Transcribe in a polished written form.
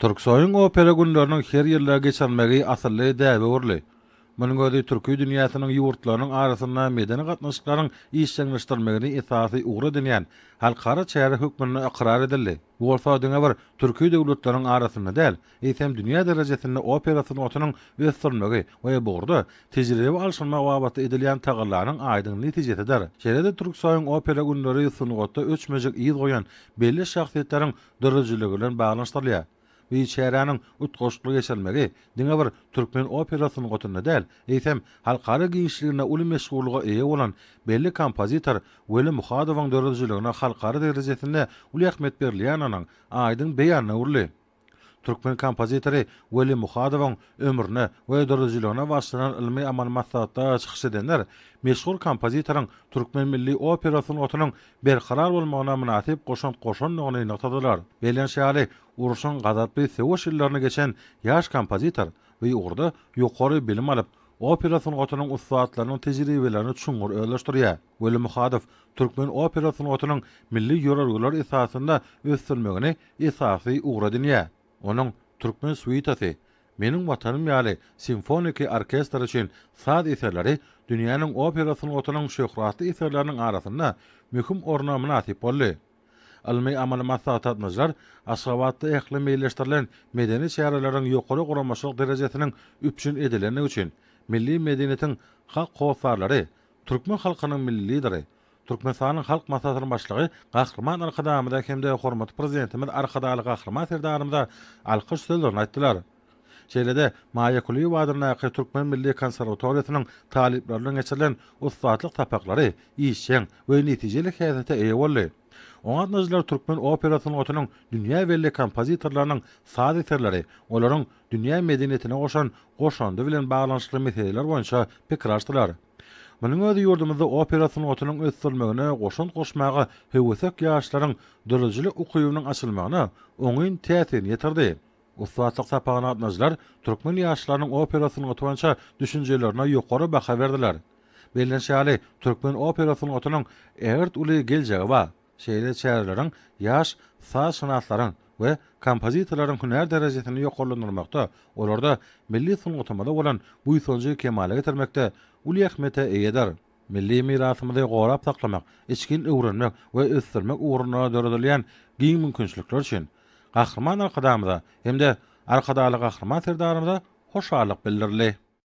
Türksoýyň opera günleriniň her ýylda geçirilmegi asylly däbe öwrüldi. Munuň özi türki dünýäsiniň ýurtlarynyň arasynda medeni gatnaşyklaryň işjeňleşdirilmegini esasy ugur edinýän halkara çäre hökmünde ykrar edildi. Bu bolsa diňe bir türki döwletleriň arasynda däl, eýsem dünýä derejesinde opera sungatynyň ösdürilmegi we bu ugurda tejribe alşylmagy babatda edilýän tagallanyň aýdyň netijesidir. Şeýle-de Türksoýyň opera günleri sungatda öçmejek yz goýan belli şahsyýetleriň döredijiligi bilen baglanyşdyrylýar. Bu çäräniň utgaşykly geçirilmegi diňe bir türkmen opera sungatynda däl, eýsem, halkara giňişliginde uly meşhurlyga eýe bolan belli kompozitor Weli Muhadowyň döredijiligine halkara derejesinde uly ähmiýet berilýändiginiň aýdyň beýanyna öwrüldi. Türkmen kompozitory Weli Muhadowyň ömrüne we döredijiligine bagyşlanan ylmy-amaly maslahatda çykyş edenler meşhur kompozitoryň türkmen milli opera sungatynyň berkarar bolmagyna mynasyp goşant goşandygyny nygtadylar. Bellenişi ýaly, urşuň gazaply söweş ýyllaryny geçen ýaş kompozitor bu ugurda ýokary bilim alyp, opera sungatynyň ussatlarynyň tejribelerini çuňňur özleşdirýär. Weli Muhadow türkmen opera sungatynyň milli ýörelgeler esasynda ösdürilmegini esasy ugur edinýär. Onuň Türkmen suitasy, Meniň Watanym ýaly simfoniki orkestr üçin saz eserleri dünýäniň opera sungatynyň şöhratly eserleriniň arasynda möhüm orna mynasyp boldy. Ylmy-amaly maslahata gatnaşyjylar Aşgabatda ähli meýilleşdirilen medeni çäreleriň ýokary guramaçylyk derejesiniň üpjün edilendigi üçin milli medeniýetiň hak hossarlary, türkmen halkynyň Milli Lideri, Türkmenistanyň Halk Maslahatynyň Başlygy Gahryman Arkadagymyza hem-de hormatly Prezidentimiz Arkadagly Gahryman Serdarymyza alkyş sözlerini aýtdylar. Şeýle-de Maýa Kulyýewa adyndaky Türkmen milli konserwatoriýasynyň talyplary bilen geçirilen ussatlyk sapaklary işjeň we netijeli häsiýete eýe boldy. Oňa gatnaşyjylar türkmen opera sungatynyň dünýä belli kompozitorlarynyň saz eserleri, olaryň dünýä medeniýetine goşan goşandy bilen baglanyşykly meseleler boýunça pikir alşdylar. Munuň özi ýurdumyzda opera sungatynyň ösdürilmegine goşant goşmaga höwesek ýaşlaryň döredijilik ukybynyň açylmagyna oňyn täsirini ýetirdi. Ussatlyk sapagyna gatnaşyjylar türkmen ýaşlarynyň opera sungaty boýunça düşünjelerine ýokary baha berdiler. Bellenişi ýaly, türkmen opera sungatynyň ägirt uly geljegi bar. Şeýle çäreleriň ýaş sazşynaslaryň we kompozitorlaryň hünär derejesini ýokarlandyrmakda, olarda milli sungatymyza bolan buýsanjy kemala getirmekde uly ähmiýete eýedir. Milli mirasymyzy gorap saklamak, içgin öwrenmek we ösdürmek ugrunda döredilýän giň mümkinçilikler üçin Gahryman Arkadagymyza hem-de Arkadagly Gahryman Serdarymyza hoşallyk bildirildi.